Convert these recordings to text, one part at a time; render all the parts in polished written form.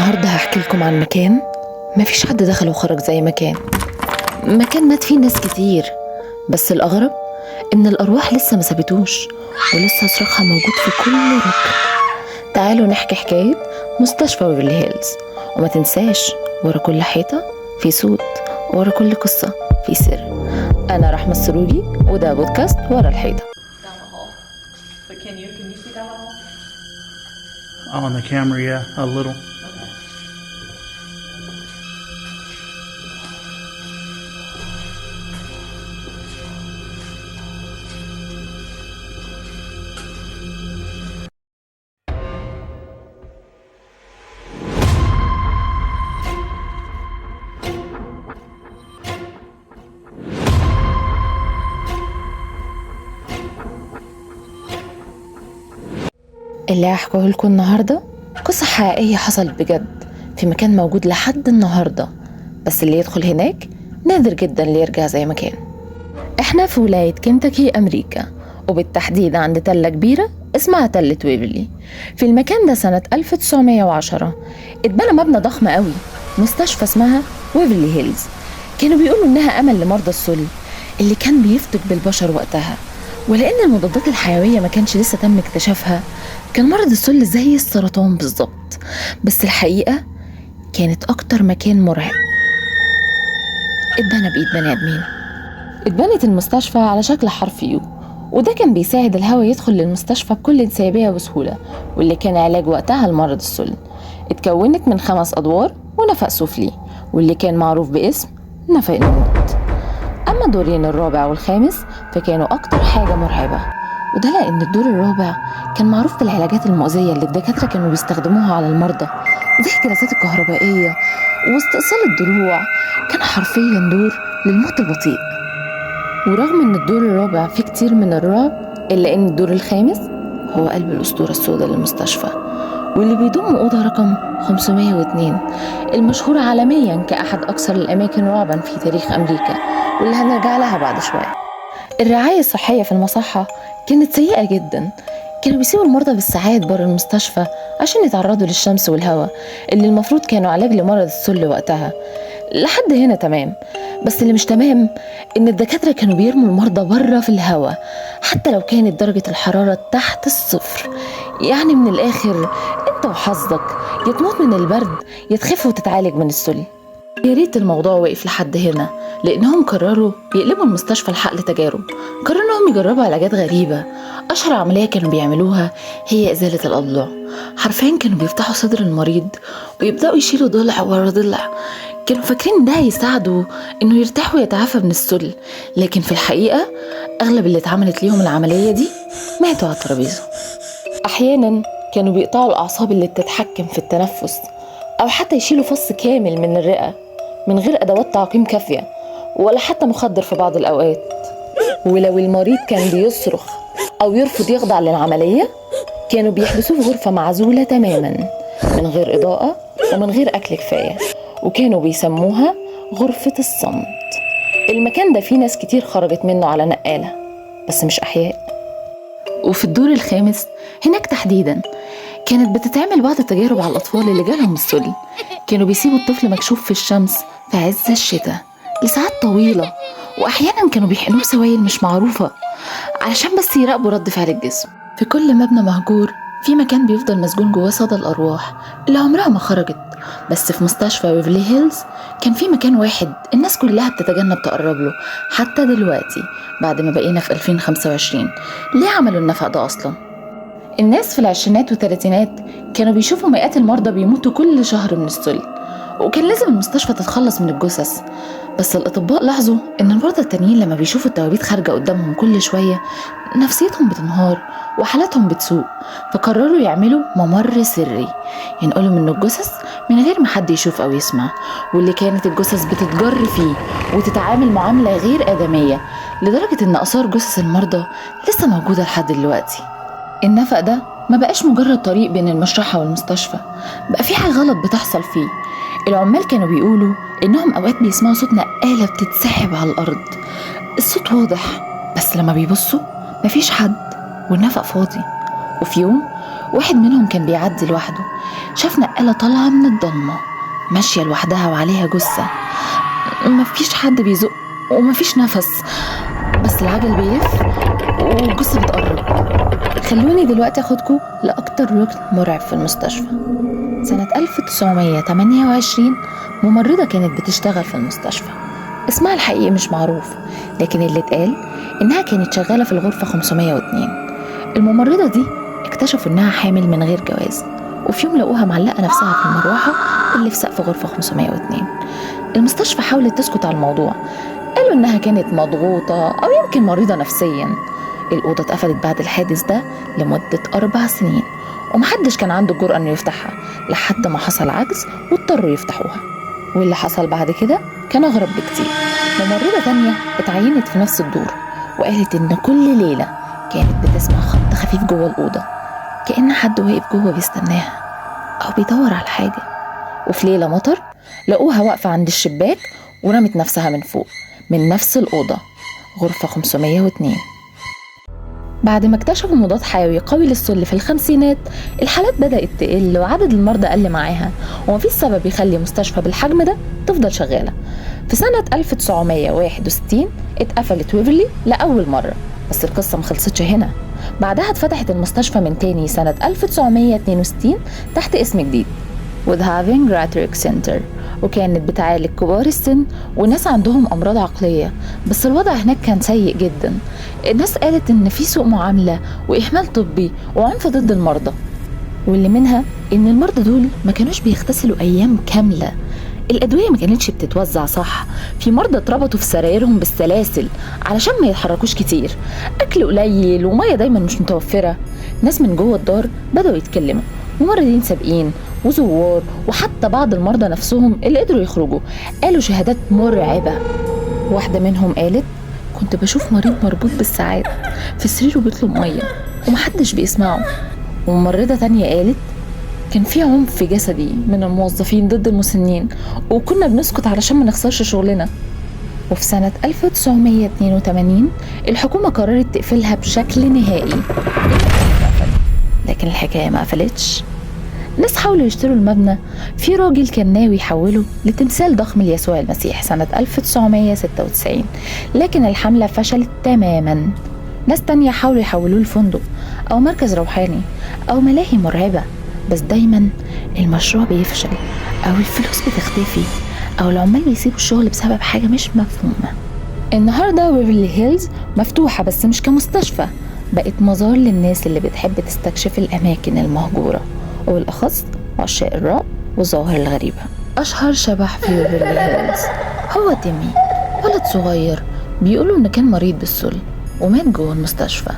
النهاردة هحكي لكم عن مكان مفيش حد دخل وخرج زي مكان، مكان مات فيه ناس كتير، بس الأغرب إن الأرواح لسه ما سابتوش ولسه صراخها موجود في كل ركن. تعالوا نحكي حكاية مستشفى بيفرلي هيلز، وما تنساش ورا كل حيطة في صوت، ورا كل قصة في سر. أنا رحمة السروجي وده بودكاست ورا الحيطة. But can you see down the hall? On the camera, yeah, a little. Okay. اللي هحكيه لكم النهارده قصة حقيقية حصلت بجد في مكان موجود لحد النهارده، بس اللي يدخل هناك نادر جدا اللي يرجع زي ما كان. احنا في ولاية كنتاكي أمريكا، وبالتحديد عند تلة كبيرة اسمها تلة ويفرلي. في المكان ده سنة 1910 اتبنى مبنى ضخم قوي، مستشفى اسمها ويفرلي هيلز. كانوا بيقولوا انها امل لمرضى السل اللي كان بيفتك بالبشر وقتها، ولأن المضادات الحيوية ما كانش لسه تم اكتشافها كان مرض السل زي السرطان بالظبط، بس الحقيقة كانت أكتر مكان مرعب اتبنى بإيد بني آدمين. اتبنت المستشفى على شكل حرف يو، وده كان بيساعد الهواء يدخل للمستشفى بكل انسيابية وسهولة، واللي كان علاج وقتها لمرض السل. اتكونت من 5 أدوار ونفق سفلي، واللي كان معروف باسم نفق الموت. أما الدورين الرابع والخامس فكانوا أكتر حاجة مرعبة، وده لأن الدور الرابع كان معروف بالعلاجات المؤذية اللي الدكاترة كانوا بيستخدموها على المرضى، زي الجلسات الكهربائية واستئصال الضلوع. كان حرفيا دور للموت البطيء. ورغم أن الدور الرابع فيه كتير من الرعب، إلا أن الدور الخامس هو قلب الأسطورة السوداء للمستشفى، واللي بيضم أوضة رقم 502 المشهورة عالميا كأحد أكثر الأماكن رعبا في تاريخ أمريكا، واللي هنرجع لها بعد شوية. الرعاية الصحية في المصحة كانت سيئة جدا، كانوا بيسيبوا المرضى بالساعات بره المستشفى عشان يتعرضوا للشمس والهواء اللي المفروض كانوا علاج لمرض السل وقتها. لحد هنا تمام، بس اللي مش تمام إن الدكاترة كانوا بيرموا المرضى بره في الهواء حتى لو كانت درجة الحرارة تحت الصفر. يعني من الآخر انت وحظك، يا تموت من البرد يا تخف وتتعالج من السل. يا ريت الموضوع وقف لحد هنا، لأنهم قرروا يقلبوا المستشفى لحقل تجارب. قرروا إنهم يجربوا علاجات غريبة. أشهر عملية كانوا بيعملوها هي إزالة الأضلاع. حرفيا كانوا بيفتحوا صدر المريض ويبدأوا يشيلوا ضلع ورا ضلع. كانوا فاكرين ده هيساعده إنه يرتاح ويتعافى من السل، لكن في الحقيقة أغلب اللي اتعملت ليهم العملية دي ماتوا على الترابيزة. أحيانا كانوا بيقطعوا الأعصاب اللي بتتحكم في التنفس، أو حتى يشيلوا فص كامل من الرئة من غير أدوات تعقيم كافية ولا حتى مخدر في بعض الأوقات. ولو المريض كان بيصرخ أو يرفض يخضع للعملية كانوا بيحبسوه في غرفة معزولة تماما من غير إضاءة ومن غير أكل كفاية، وكانوا بيسموها غرفة الصمت. المكان ده فيه ناس كتير خرجت منه على نقالة، بس مش أحياء. وفي الدور الخامس هناك تحديدا كانت بتتعمل بعض التجارب على الأطفال اللي جالهم السل. كانوا بيسيبوا الطفل مكشوف في الشمس في عز الشتاء لساعات طويلة، وأحيانا كانوا بيحقنوه سوائل مش معروفة علشان بس يراقبوا رد فعل الجسم. في كل مبنى مهجور في مكان بيفضل مسجون جواه صدى الأرواح اللي عمرها ما خرجت، بس في مستشفى ويفرلي هيلز كان في مكان واحد الناس كلها بتتجنب تقرب له حتى دلوقتي بعد ما بقينا في 2025. ليه عملوا النفق ده أصلا؟ الناس في العشرينات والثلاثينات كانوا بيشوفوا مئات المرضى بيموتوا كل شهر من السل، وكان لازم المستشفى تتخلص من الجثث. بس الأطباء لاحظوا إن المرضى التانيين لما بيشوفوا التوابيت خارجة قدامهم كل شوية نفسيتهم بتنهار وحالتهم بتسوء، فقرروا يعملوا ممر سري ينقلوا منه الجثث من غير ما حد يشوف أو يسمع، واللي كانت الجثث بتتجر فيه وتتعامل معاملة غير آدمية لدرجة إن آثار جثث المرضى لسه موجودة لحد دلوقتي. النفق ده ما بقاش مجرد طريق بين المشرحة والمستشفى، بقى في حاجة غلط بتحصل فيه. العمال كانوا بيقولوا إنهم أوقات بيسمعوا صوت نقالة بتتسحب على الأرض. الصوت واضح، بس لما بيبصوا مفيش حد والنفق فاضي. وفي يوم واحد منهم كان بيعدي لوحده، شاف نقالة طالعة من الضلمة ماشية لوحدها وعليها جثة، مفيش حد بيزق ومفيش نفس، بس العجل بيلف والجثة بتقرب. خلوني دلوقتي أخدكم لأكتر ركن مرعب في المستشفى. سنة 1928 ممرضة كانت بتشتغل في المستشفى، اسمها الحقيقي مش معروف، لكن اللي اتقال إنها كانت شغالة في الغرفة 502. الممرضة دي اكتشفوا إنها حامل من غير جواز، وفي يوم لقوها معلقة نفسها في المروحة اللي في سقف غرفة 502. المستشفى حاولت تسكت على الموضوع، قالوا إنها كانت مضغوطة أو يمكن مريضة نفسيا. الأوضة اتقفلت بعد الحادث ده لمدة 4 سنين، ومحدش كان عنده الجرأة إنه يفتحها لحد ما حصل عجز واضطروا يفتحوها. واللي حصل بعد كده كان أغرب بكتير. ممرضة تانية اتعينت في نفس الدور، وقالت إن كل ليلة كانت بتسمع خبط خفيف جوه الأوضة، كأن حد واقف جوه بيستناها أو بيدور على حاجة. وفي ليلة مطر لقوها واقفة عند الشباك ورمت نفسها من فوق من نفس الأوضة، غرفة 502. بعد ما اكتشفوا مضاد حيوي قوي للسل في الخمسينات، الحالات بدأت تقل وعدد المرضى قل معاها، ومفيش سبب يخلي مستشفى بالحجم ده تفضل شغالة. في سنة 1961 اتقفلت ويفرلي لأول مرة، بس القصة مخلصتش هنا. بعدها اتفتحت المستشفى من تاني سنة 1962 تحت اسم جديد، Woodhaven Geriatric Center، وكانت بتعالج كبار السن وناس عندهم أمراض عقلية. بس الوضع هناك كان سيء جدا، الناس قالت إن في سوء معاملة وإهمال طبي وعنف ضد المرضى، واللي منها إن المرضى دول ما كانوش بيغتسلوا أيام كاملة، الأدوية ما كانتش بتتوزع صح، في مرضى اتربطوا في سرايرهم بالسلاسل علشان ما يتحركوش كتير، أكل قليل ومية دايما مش متوفرة. ناس من جوه الدار بدأوا يتكلموا، ممرضين سابقين وزوار وحتى بعض المرضى نفسهم اللي قدروا يخرجوا قالوا شهادات مرعبة. واحدة منهم قالت كنت بشوف مريض مربوط بالساعات في سريره بيطلب مية ومحدش بيسمعه. وممرضة تانية قالت كان في عنف جسدي من الموظفين ضد المسنين وكنا بنسكت علشان ما نخسرش شغلنا. وفي سنة 1982 الحكومة قررت تقفلها بشكل نهائي، لكن الحكاية ما قفلتش. ناس حاولوا يشتروا المبنى، في راجل كان ناوي يحوله لتمثال ضخم ليسوع المسيح سنة 1996، لكن الحملة فشلت تماما. ناس تانية حاولوا يحولوه لفندق أو مركز روحاني أو ملاهي مرعبة، بس دايما المشروع بيفشل أو الفلوس بتختفي أو العمال بيسيبوا الشغل بسبب حاجة مش مفهومة. النهاردة ويفرلي هيلز مفتوحة بس مش كمستشفى، بقت مزار للناس اللي بتحب تستكشف الأماكن المهجورة، وبالأخص عشاق الرعب والظواهر الغريبة. أشهر شبح في ويفرلي هيلز هو تيمي، ولد صغير بيقولوا إنه كان مريض بالسل ومات جوه المستشفى.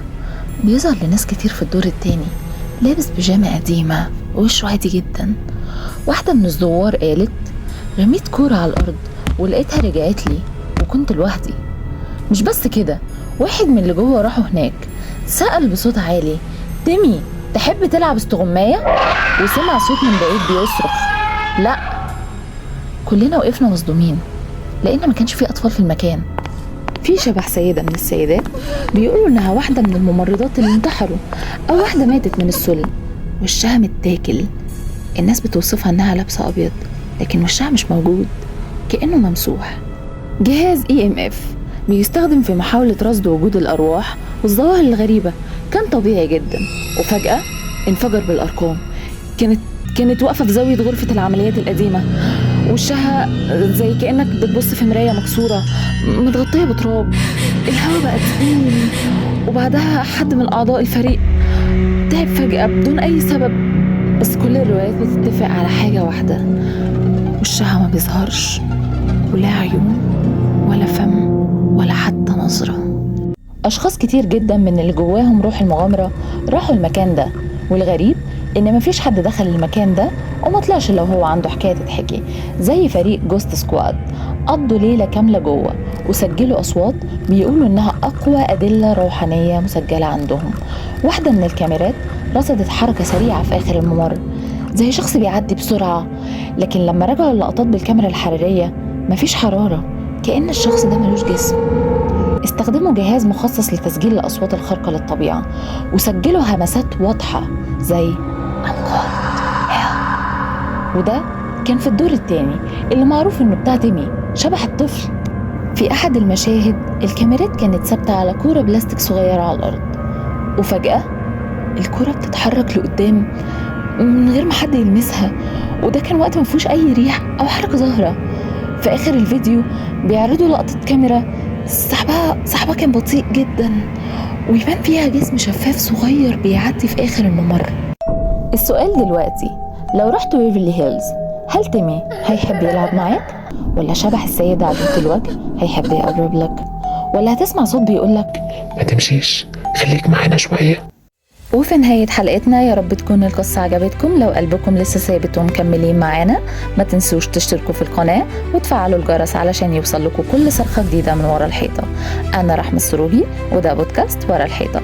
بيظهر لناس كتير في الدور التاني لابس بيجامة قديمة ووشه عادي جدا. واحدة من الزوار قالت رميت كورة على الأرض ولقيتها رجعت لي وكنت لوحدي. مش بس كده، واحد من اللي جوه راحوا هناك سأل بصوت عالي تيمي تحب تلعب استغماية؟ وسمع صوت من بعيد بيصرخ لا. كلنا وقفنا مصدومين لأن ما كانش في أطفال في المكان. في شبح سيدة من السيدات بيقولوا إنها واحدة من الممرضات اللي انتحروا أو واحدة ماتت من السل، وشها متاكل. الناس بتوصفها إنها لابسة أبيض لكن وشها مش موجود، كأنه ممسوح. جهاز EMF بيستخدم في محاولة رصد وجود الأرواح والظواهر الغريبة، كان طبيعي جدا، وفجأة انفجر بالأرقام. كانت واقفة في زاوية غرفة العمليات القديمة، وشها زي كأنك بتبص في مراية مكسورة متغطية بتراب، الهواء بقى تقيل. وبعدها حد من أعضاء الفريق تعب فجأة بدون أي سبب، بس كل الروايات بتتفق على حاجة واحدة، وشها ما بيظهرش، ولا عيون ولا فم ولا حتى نظرة. أشخاص كتير جدا من اللي جواهم روح المغامرة راحوا المكان ده، والغريب إن مفيش حد دخل المكان ده وما طلعش لو هو عنده حكاية تتحكي. زي فريق Ghost Squad قضوا ليلة كاملة جوه وسجلوا أصوات بيقولوا إنها أقوى أدلة روحانية مسجلة عندهم. واحدة من الكاميرات رصدت حركة سريعة في آخر الممر زي شخص بيعدي بسرعة، لكن لما رجعوا اللقطات بالكاميرا الحرارية مفيش حرارة، كأن الشخص ده ملوش جسم. استخدموا جهاز مخصص لتسجيل الأصوات الخارقة للطبيعة، وسجلوا همسات واضحة زي I'm cold, help. وده كان في الدور التاني اللي معروف إنه بتاع تيمي شبح الطفل. في أحد المشاهد الكاميرات كانت ثابتة على كورة بلاستيك صغيرة على الأرض، وفجأة الكورة بتتحرك لقدام من غير ما حد يلمسها، وده كان وقت ما فيهوش أي ريح أو حركة ظاهرة. في آخر الفيديو بيعرضوا لقطة كاميرا سحبها كان بطيء جدا، ويبان فيها جسم شفاف صغير بيعدي في آخر الممر. السؤال دلوقتي، لو رحت بيفرلي هيلز هل تيمي هيحب يلعب معاك؟ ولا شبح السيدة عديمة الوجه هيحب يقرب لك؟ ولا هتسمع صوت بيقولك ما تمشيش، خليك معانا شوية؟ وفي نهاية حلقتنا يا رب تكون القصة عجبتكم. لو قلبكم لسه ثابت ومكملين معانا ما تنسوش تشتركوا في القناة وتفعلوا الجرس علشان يوصل لكم كل صرخة جديدة من ورا الحيطة. أنا رحمة السروجي، وده بودكاست ورا الحيطة.